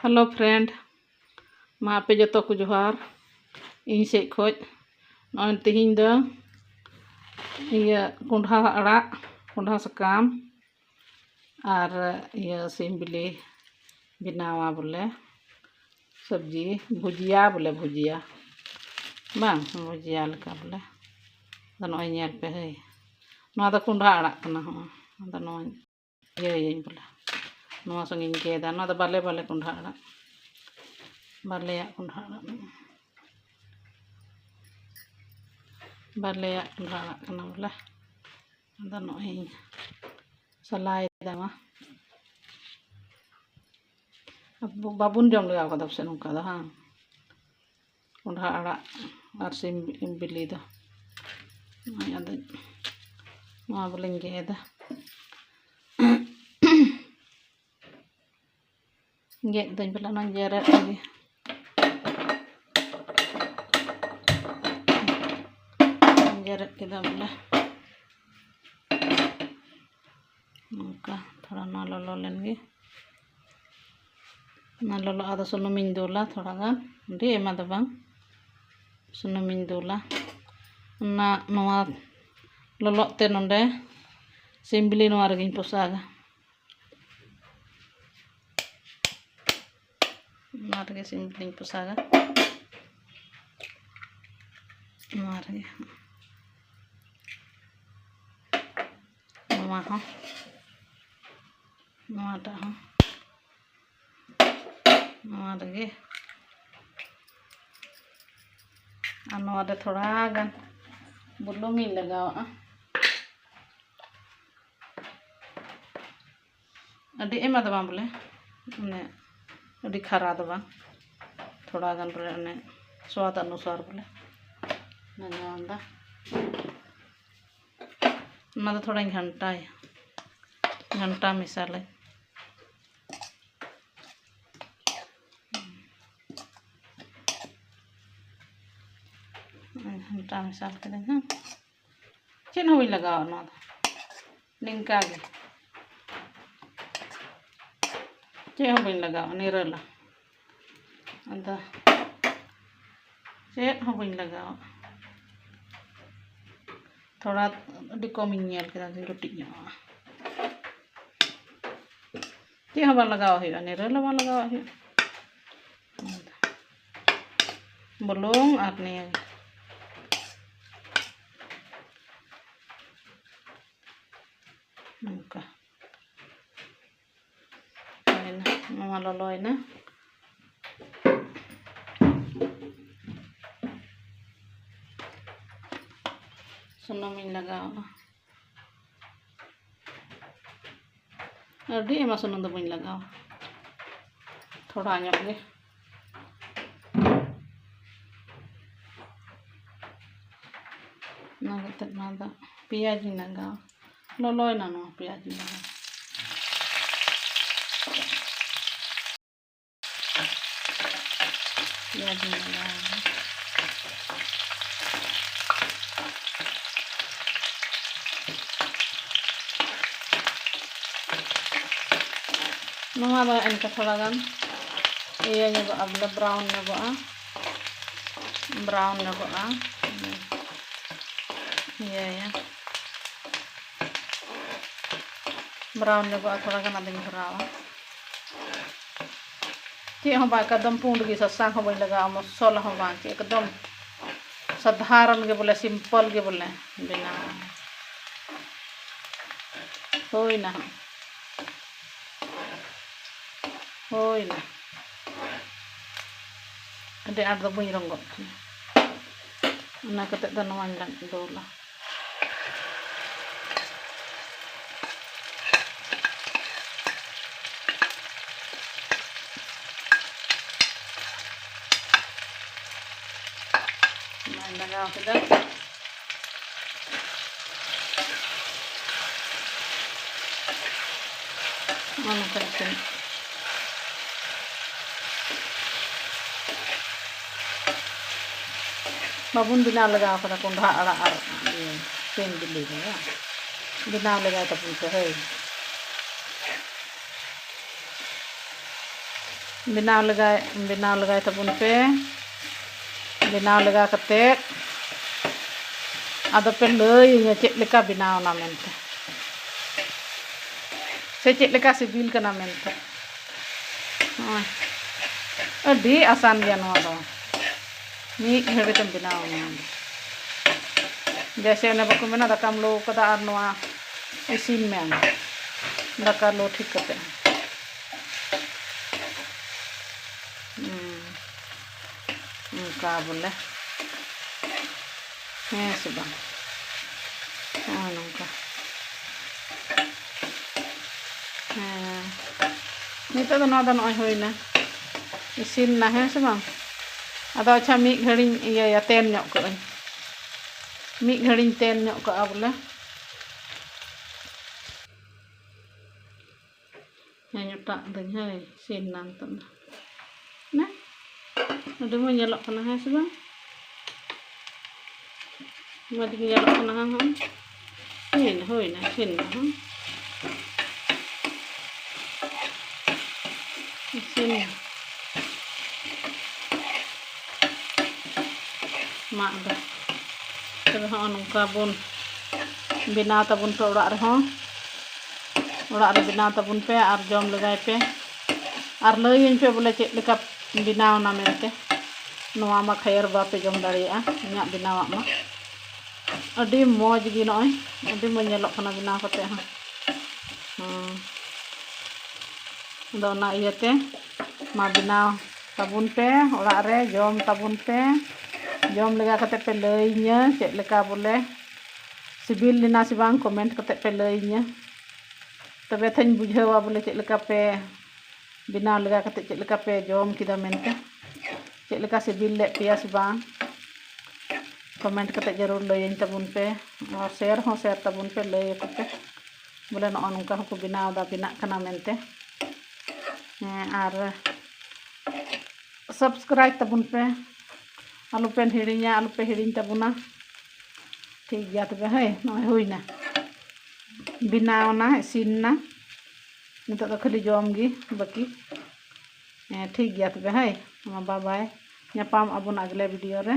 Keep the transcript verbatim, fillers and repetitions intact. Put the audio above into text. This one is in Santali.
Hello friend, ᱢᱟ ᱟᱯᱮ ᱡᱚᱛᱚ ᱠᱚ ᱡᱚᱦᱟᱨ ᱤᱧ ᱥᱮᱫ ᱠᱷᱚᱡ᱾ ᱱᱚᱜᱼᱚᱭ ᱛᱮᱦᱮᱧ ᱫᱚ ᱤᱭᱟᱹ ᱠᱚᱸᱰᱷᱟ ᱟᱲᱟᱜ, ᱠᱚᱸᱰᱷᱟ ᱥᱟᱠᱟᱢ ᱟᱨ ᱤᱭᱟᱹ ᱥᱤᱢ ᱵᱤᱞᱤ ᱵᱮᱱᱟᱣᱟ ᱵᱚᱞᱮ ᱥᱚᱵᱽᱡᱤ, ᱵᱷᱩᱡᱤᱭᱟ ᱵᱚᱞᱮ, ᱵᱷᱩᱡᱤᱭᱟ ᱵᱟᱝ, ᱵᱷᱩᱡᱤᱭᱟ ᱞᱮᱠᱟ ᱵᱚᱞᱮ᱾ ᱟᱫᱚ ᱱᱚᱜᱼᱚᱭ ᱧᱮᱞ ᱯᱮ, ᱦᱟᱹᱭ, ᱱᱚᱣᱟ ᱫᱚ ᱠᱚᱸᱰᱷᱟ ᱟᱲᱟᱜ ᱠᱟᱱᱟ᱾ ᱦᱚᱸ, ᱟᱫᱚ ᱱᱚᱣᱟ ᱤᱭᱟᱹᱭᱟᱹᱧ ᱵᱚᱞᱮ, ᱱᱚᱣᱟ ᱥᱚᱸᱜᱮᱧ ᱜᱮᱫᱟ᱾ ᱱᱚᱣᱟ ᱫᱚ ᱵᱟᱞᱮ ᱵᱟᱞᱮ ᱠᱚᱸᱰᱷᱟ ᱟᱲᱟᱜ, ᱵᱟᱞᱮᱭᱟᱜ ᱠᱚᱸᱰᱷᱟ ᱟᱲᱟᱜ, ᱵᱟᱞᱮᱭᱟᱜ ᱠᱚᱸᱰᱷᱟ ᱟᱲᱟᱜ ᱠᱟᱱᱟ ᱵᱚᱞᱮ᱾ ᱟᱫᱚ ᱱᱚᱜᱼᱚᱭ ᱤᱧ ᱥᱟᱞᱟᱭ ᱫᱟ᱾ ᱢᱟ ᱟᱵᱚ ᱵᱟᱵᱚᱱ ᱡᱚᱢ ᱞᱮᱜᱟᱣ ᱠᱟᱫᱟ ᱯᱟᱥᱮᱡ ᱱᱚᱝᱠᱟ ᱫᱚ, ᱦᱟᱝ? ᱠᱚᱸᱰᱷᱟ ᱟᱲᱟᱜ ᱟᱨ ᱥᱤᱢ ᱵᱤᱞᱤ ᱫᱚ᱾ ᱱᱚᱜᱼᱚᱭ ᱟᱫᱚ ᱱᱚᱣᱟ ᱵᱚᱞᱮᱧ ᱜᱮᱫᱟ᱾ ᱜᱮᱫ ᱫᱟᱹᱧ ᱵᱚᱞᱮ, ᱚᱱᱟᱧ ᱡᱮᱨᱮᱫ ᱞᱮᱜᱮ᱾ ᱡᱮᱨᱮᱫ ᱠᱮᱫᱟ ᱵᱚᱞᱮ᱾ ᱱᱚᱝᱠᱟ ᱛᱷᱚᱲᱟ ᱱᱚᱣᱟ ᱞᱚᱞᱚ ᱞᱮᱱ ᱜᱮ᱾ ᱚᱱᱟ ᱞᱚᱞᱚ ᱟᱫᱚ ᱥᱩᱱᱩᱢᱤᱧ ᱫᱩᱞᱟ ᱛᱷᱚᱲᱟ ᱜᱟᱱ, ᱟᱹᱰᱤ ᱟᱭᱢᱟ ᱫᱚ ᱵᱟᱝ, ᱥᱩᱱᱩᱢᱤᱧ ᱫᱩᱞᱟ᱾ ᱚᱱᱟ, ᱱᱚᱣᱟ ᱞᱚᱞᱚᱜ ᱛᱮ ᱱᱚᱰᱮ ᱥᱤᱢ ᱵᱤᱞᱤ ᱱᱚᱣᱟ ᱨᱮᱜᱮᱧ ᱯᱚᱥᱟᱜᱟ᱾ ᱱᱚᱣᱟ ᱨᱮᱜᱮ ᱥᱤᱢ ᱵᱤᱞᱤᱧ ᱯᱚᱥᱟᱜᱟ᱾ ᱱᱚᱣᱟ ᱨᱮᱜᱮ, ᱱᱚᱣᱟ ᱦᱚᱸ, ᱱᱚᱣᱟᱴᱟᱜ ᱦᱚᱸ, ᱱᱚᱣᱟ ᱨᱮᱜᱮ᱾ ᱟᱨ ᱱᱚᱣᱟ ᱨᱮ ᱛᱷᱚᱲᱟ ᱜᱟᱱ ᱵᱩᱞᱩᱝ ᱤᱧ ᱞᱟᱜᱟᱣᱟᱜᱼᱟ᱾ ᱟᱹᱰᱤ ᱟᱭᱢᱟ ᱫᱚ ᱵᱟᱝ ᱵᱚᱞᱮ, ᱢᱟᱱᱮ ᱟᱹᱰᱤ ᱠᱷᱟᱨᱟ ᱫᱚ ᱵᱟᱝ, ᱛᱷᱚᱲᱟ ᱜᱟᱱ ᱵᱚᱞᱮ ᱚᱱᱮ ᱥᱣᱟᱫ ᱚᱱᱩᱥᱟᱨ ᱵᱚᱞᱮ ᱞᱟᱜᱟᱣ ᱫᱟ᱾ ᱚᱱᱟ ᱫᱚ ᱛᱷᱚᱲᱟᱧ ᱜᱷᱟᱱᱴᱟᱭᱟ, ᱜᱷᱟᱱᱴᱟ ᱢᱮᱥᱟᱞᱟᱹᱧ᱾ ᱜᱷᱟᱱᱴᱟ ᱢᱮᱥᱟᱞ ᱠᱮᱫᱟᱹᱧ ᱦᱟᱸᱜ᱾ ᱪᱮᱫ ᱦᱚᱸ ᱵᱟᱹᱧ ᱞᱟᱜᱟᱣᱟ ᱱᱚᱣᱟ ᱫᱚ, ᱱᱤᱝᱠᱟ ᱜᱮ᱾ ᱪᱮᱫ ᱦᱚᱸ ᱵᱟᱹᱧ ᱞᱟᱜᱟᱣᱟ, ᱱᱤᱨᱟᱹᱞᱟ᱾ ᱟᱫᱚ ᱪᱮᱫ ᱦᱚᱸ ᱵᱟᱹᱧ ᱞᱟᱜᱟᱣᱟ᱾ ᱛᱷᱚᱲᱟ ᱟᱹᱰᱤ ᱠᱚᱢᱤᱧ ᱧᱮᱞ ᱠᱮᱫᱟ, ᱟᱫᱚᱧ ᱠᱟᱹᱴᱤᱡ ᱧᱚᱜ᱾ ᱪᱮᱫ ᱦᱚᱸ ᱵᱟᱝ ᱞᱟᱜᱟᱣ ᱦᱩᱭᱩᱜᱼᱟ, ᱱᱤᱨᱟᱹᱞ ᱦᱚᱸ ᱵᱟᱝ ᱞᱟᱜᱟᱣ ᱦᱩᱭᱩᱜᱼᱟ᱾ ᱵᱩᱞᱩᱝ ᱟᱨ ᱱᱤᱭᱟᱹ ᱱᱚᱝᱠᱟ᱾ ᱦᱩᱭᱱᱟ, ᱱᱚᱣᱟ ᱞᱚᱞᱚᱭᱮᱱᱟ᱾ ᱥᱩᱱᱩᱢᱤᱧ ᱞᱟᱜᱟᱣᱟ᱾ ᱟᱹᱰᱤ ᱟᱭᱢᱟ ᱥᱩᱱᱩᱢ ᱫᱚ ᱵᱟᱹᱧ ᱞᱟᱜᱟᱣᱟ, ᱛᱷᱚᱲᱟ ᱧᱚᱜ ᱜᱮ᱾ ᱚᱱᱟ ᱠᱟᱛᱮᱫ ᱱᱚᱣᱟ ᱫᱚ ᱯᱮᱸᱭᱟᱡᱽ ᱤᱧ ᱞᱟᱜᱟᱣᱟ᱾ ᱞᱚᱞᱚᱭᱮᱱᱟ ᱱᱚᱣᱟ ᱯᱮᱸᱭᱟᱡᱽ ᱤᱧ ᱞᱟᱜᱟᱣᱟ᱾ ᱯᱮᱸᱭᱟᱡᱽ ᱤᱧ ᱞᱟᱜᱟᱣᱟ᱾ ᱱᱚᱣᱟ ᱫᱚ ᱮᱱᱠᱟ ᱛᱷᱚᱲᱟ ᱜᱟᱱ ᱤᱭᱟᱹ ᱧᱚᱜᱚᱜᱼᱟ, ᱵᱚᱞᱮ ᱵᱨᱟᱣᱩᱱ ᱧᱚᱜᱚᱜᱼᱟ, ᱵᱨᱟᱣᱩᱱ ᱧᱚᱜᱚᱜᱼᱟ᱾ ᱤᱭᱟᱹᱭᱟ, ᱵᱨᱟᱣᱩᱱ ᱧᱚᱜᱚᱜᱼᱟ ᱛᱷᱚᱲᱟ ᱜᱟᱱ, ᱟᱫᱚᱧ ᱵᱷᱚᱨᱟᱣᱟ᱾ ᱪᱮᱫ ᱦᱚᱸ ᱵᱟᱝ, ᱮᱠᱫᱚᱢ ᱯᱩᱸᱰ ᱜᱮ, ᱥᱟᱥᱟᱝ ᱦᱚᱸ ᱵᱟᱹᱧ ᱞᱟᱜᱟᱣᱟ, ᱢᱚᱥᱞᱟ ᱦᱚᱸ ᱵᱟᱝ, ᱪᱮᱫ, ᱮᱠᱫᱚᱢ ᱥᱟᱫᱷᱟᱨᱚᱱ ᱜᱮ ᱵᱚᱞᱮ, ᱥᱤᱢᱯᱚᱞ ᱜᱮ ᱵᱚᱞᱮ ᱵᱮᱱᱟᱣᱟ᱾ ᱦᱩᱭᱱᱟ ᱦᱟᱸᱜ, ᱦᱩᱭᱱᱟ᱾ ᱟᱹᱰᱤ ᱟᱸᱴ ᱫᱚ ᱵᱟᱹᱧ ᱨᱚᱝ ᱜᱚᱫ ᱠᱟᱱᱟ, ᱚᱱᱟ ᱠᱟᱛᱮᱫ ᱫᱚ ᱱᱚᱣᱟᱧ ᱫᱩᱞᱟ᱾ ᱚᱱᱟᱧ ᱞᱟᱜᱟᱣ ᱠᱮᱫᱟ᱾ ᱱᱚᱜᱼᱚ ᱱᱚᱝᱠᱟ ᱤᱥᱤᱱ᱾ ᱵᱟᱵᱚᱱ ᱵᱮᱱᱟᱣ ᱞᱮᱜᱟᱣ ᱠᱟᱫᱟ ᱠᱚᱸᱰᱷᱟ ᱟᱲᱟᱜ ᱟᱨ ᱤᱭᱟᱹ ᱥᱤᱢ ᱵᱤᱞᱤ ᱫᱚ ᱵᱟᱝ? ᱵᱮᱱᱟᱣ ᱞᱮᱜᱟᱭ ᱛᱟᱵᱚᱱ ᱯᱮ ᱦᱳᱭ᱾ ᱵᱮᱱᱟᱣ ᱞᱮᱜᱟᱭ ᱵᱮᱱᱟᱣ ᱞᱮᱜᱟᱭ ᱛᱟᱵᱚᱱ ᱯᱮ᱾ ᱵᱮᱱᱟᱣ ᱞᱮᱜᱟ ᱠᱟᱛᱮᱫ ᱟᱫᱚ ᱯᱮ ᱞᱟᱹᱭᱟᱹᱧᱟ ᱪᱮᱫ ᱞᱮᱠᱟ ᱵᱮᱱᱟᱣ ᱮᱱᱟ ᱢᱮᱱᱛᱮ, ᱥᱮ ᱪᱮᱫ ᱞᱮᱠᱟ ᱥᱤᱵᱤᱞ ᱠᱟᱱᱟ ᱢᱮᱱᱛᱮ᱾ ᱱᱚᱜᱼᱚᱭ, ᱟᱹᱰᱤ ᱟᱥᱟᱱ ᱜᱮᱭᱟ ᱱᱚᱣᱟ ᱫᱚ, ᱢᱤᱫ ᱜᱷᱟᱹᱲᱤᱡ ᱛᱮᱢ ᱵᱮᱱᱟᱣᱟ ᱱᱚᱣᱟ ᱫᱚ᱾ ᱡᱮᱭᱥᱮ ᱚᱱᱮ ᱵᱟᱠᱚ ᱢᱮᱱᱟ, ᱫᱟᱠᱟᱢ ᱞᱚ ᱠᱟᱫᱟ ᱟᱨ ᱱᱚᱣᱟ ᱤᱥᱤᱱ ᱢᱮ, ᱫᱟᱠᱟ ᱞᱚ ᱴᱷᱤᱠ ᱠᱟᱛᱮ᱾ ᱦᱩᱸ, ᱚᱱᱠᱟ ᱵᱚᱞᱮ, ᱦᱮᱸ ᱥᱮ ᱵᱟᱝ? ᱱᱚᱜᱼᱚ ᱱᱚᱝᱠᱟ᱾ ᱦᱮᱸ, ᱱᱤᱛᱚᱜ ᱫᱚ ᱱᱚᱣᱟ ᱫᱚ ᱱᱚᱜᱼᱚᱭ ᱦᱩᱭᱱᱟ, ᱤᱥᱤᱱ ᱱᱟ, ᱦᱮᱸ ᱥᱮ ᱵᱟᱝ? ᱟᱫᱚ ᱟᱪᱪᱷᱟ, ᱢᱤᱫ ᱜᱷᱟᱹᱲᱤᱧ ᱤᱭᱟᱹᱭᱟ, ᱛᱮᱱ ᱧᱚᱜ ᱠᱟᱜᱼᱟᱹᱧ, ᱢᱤᱫ ᱜᱷᱟᱹᱲᱤᱧ ᱛᱮᱱ ᱧᱚᱜ ᱠᱟᱜᱼᱟ ᱵᱚᱞᱮ᱾ ᱦᱮᱸ, ᱧᱚᱴᱟᱜ ᱫᱟᱹᱧ, ᱦᱳᱭ, ᱤᱥᱤᱱ ᱮᱱᱟ ᱱᱤᱛᱚᱜ ᱫᱚ᱾ ᱱᱮ, ᱟᱹᱰᱤ ᱢᱚᱡᱽ ᱧᱮᱞᱚᱜ ᱠᱟᱱᱟ, ᱦᱮᱸ ᱥᱮ ᱵᱟᱝ? ᱢᱚᱡᱽ ᱜᱮ ᱧᱮᱞᱚᱜ ᱠᱟᱱᱟ, ᱦᱮᱸ, ᱦᱮᱸ᱾ ᱦᱩᱭᱱᱟ, ᱦᱩᱭᱱᱟ, ᱤᱥᱤᱱ ᱮᱱᱟ, ᱦᱮᱸ᱾ ᱤᱥᱤᱱ ᱮᱱᱟ᱾ ᱢᱟᱜ ᱫᱚ᱾ ᱛᱚᱵᱮ ᱦᱚᱸᱜᱼᱚ ᱱᱚᱝᱠᱟ ᱵᱚᱱ ᱵᱮᱱᱟᱣ ᱛᱟᱵᱚᱱ ᱯᱮ ᱚᱲᱟᱜ ᱨᱮᱦᱚᱸ᱾ ᱚᱲᱟᱜ ᱨᱮ ᱵᱮᱱᱟᱣ ᱛᱟᱵᱚᱱ ᱯᱮ ᱟᱨ ᱡᱚᱢ ᱞᱮᱜᱟᱭ ᱯᱮ᱾ ᱟᱨ ᱞᱟᱹᱭᱟᱹᱧ ᱯᱮ ᱵᱚᱞᱮ ᱪᱮᱫ ᱞᱮᱠᱟ ᱵᱮᱱᱟᱣ ᱮᱱᱟ ᱢᱮᱱᱛᱮ᱾ ᱱᱚᱣᱟ ᱢᱟ ᱠᱷᱟᱭᱟᱨ ᱵᱟᱯᱮ ᱡᱚᱢ ᱫᱟᱲᱮᱭᱟᱜᱼᱟ, ᱤᱧᱟᱹᱜ ᱵᱮᱱᱟᱣᱟᱜ ᱢᱟ᱾ ᱟᱹᱰᱤ ᱢᱚᱡᱽ ᱜᱮ ᱱᱚᱜᱼᱚᱭ, ᱟᱹᱰᱤ ᱢᱚᱡᱽ ᱧᱮᱞᱚᱜ ᱠᱟᱱᱟ ᱵᱮᱱᱟᱣ ᱠᱟᱛᱮ ᱦᱚᱸ᱾ ᱦᱩᱸ᱾ ᱟᱫᱚ ᱚᱱᱟ ᱤᱭᱟᱹᱛᱮ ᱢᱟ ᱵᱮᱱᱟᱣ ᱛᱟᱵᱚᱱ ᱯᱮ, ᱚᱲᱟᱜ ᱨᱮ ᱡᱚᱢ ᱛᱟᱵᱚᱱ ᱯᱮ᱾ ᱡᱚᱢ ᱞᱮᱜᱟ ᱠᱟᱛᱮ ᱯᱮ ᱞᱟᱹᱭᱟᱹᱧᱟᱹ ᱪᱮᱫ ᱞᱮᱠᱟ ᱵᱚᱞᱮ ᱥᱤᱵᱤᱞ ᱞᱮᱱᱟ ᱥᱮ ᱵᱟᱝ, comment ᱠᱟᱛᱮ ᱯᱮ ᱞᱟᱹᱭᱟᱹᱧᱟᱹ᱾ ᱛᱚᱵᱮ ᱛᱷᱟᱧ ᱵᱩᱡᱷᱟᱹᱣᱟ ᱵᱚᱞᱮ ᱪᱮᱫ ᱞᱮᱠᱟ ᱯᱮ ᱵᱮᱱᱟᱣ ᱞᱮᱜᱟ ᱠᱟᱛᱮ ᱪᱮᱫ ᱞᱮᱠᱟ ᱯᱮ ᱡᱚᱢ ᱠᱮᱫᱟ ᱢᱮᱱᱛᱮ, ᱪᱮᱫ ᱞᱮᱠᱟ ᱥᱤᱵᱤᱞ ᱞᱮᱫ ᱯᱮᱭᱟ ᱥᱮ ᱵᱟᱝ, comment ᱠᱟᱛᱮ ᱡᱟᱹᱨᱩᱲ ᱞᱟᱹᱭᱟᱹᱧ ᱛᱟᱵᱚᱱ ᱯᱮ᱾ ᱟᱨ share ᱦᱚᱸ share ᱛᱟᱵᱚᱱ ᱯᱮ, ᱞᱟᱹᱭ ᱟᱠᱚ ᱯᱮ ᱵᱚᱞᱮ ᱱᱚᱜᱼᱚ ᱱᱚᱝᱠᱟ ᱦᱚᱸᱠᱚ ᱵᱮᱱᱟᱣ ᱮᱫᱟ, ᱵᱮᱱᱟᱜ ᱠᱟᱱᱟ ᱢᱮᱱᱛᱮ᱾ ᱦᱮᱸ, ᱟᱨ subscribe ᱛᱟᱵᱚᱱ ᱯᱮ, ᱟᱞᱚ ᱯᱮ ᱦᱤᱲᱤᱧᱟ, ᱟᱞᱚ ᱯᱮ ᱦᱤᱲᱤᱧ ᱛᱟᱵᱚᱱᱟ᱾ ᱴᱷᱤᱠ ᱜᱮᱭᱟ ᱛᱚᱵᱮ, ᱦᱳᱭ, ᱱᱚᱜᱼᱚᱭ ᱦᱩᱭᱱᱟ, ᱵᱮᱱᱟᱣ ᱮᱱᱟ, ᱤᱥᱤᱱ ᱮᱱᱟ᱾ ᱱᱤᱛᱚᱜ ᱫᱚ ᱠᱷᱟᱹᱞᱤ ᱡᱚᱢ ᱜᱮ ᱵᱟᱹᱠᱤ᱾ ᱦᱮᱸ, ᱴᱷᱤᱠ ᱜᱮᱭᱟ ᱛᱚᱵᱮ, ᱦᱳᱭ᱾ ᱢᱟ bye bye, ᱧᱟᱯᱟᱢ ᱟᱵᱚᱱ ᱟᱜᱽᱞᱮ video ᱨᱮ᱾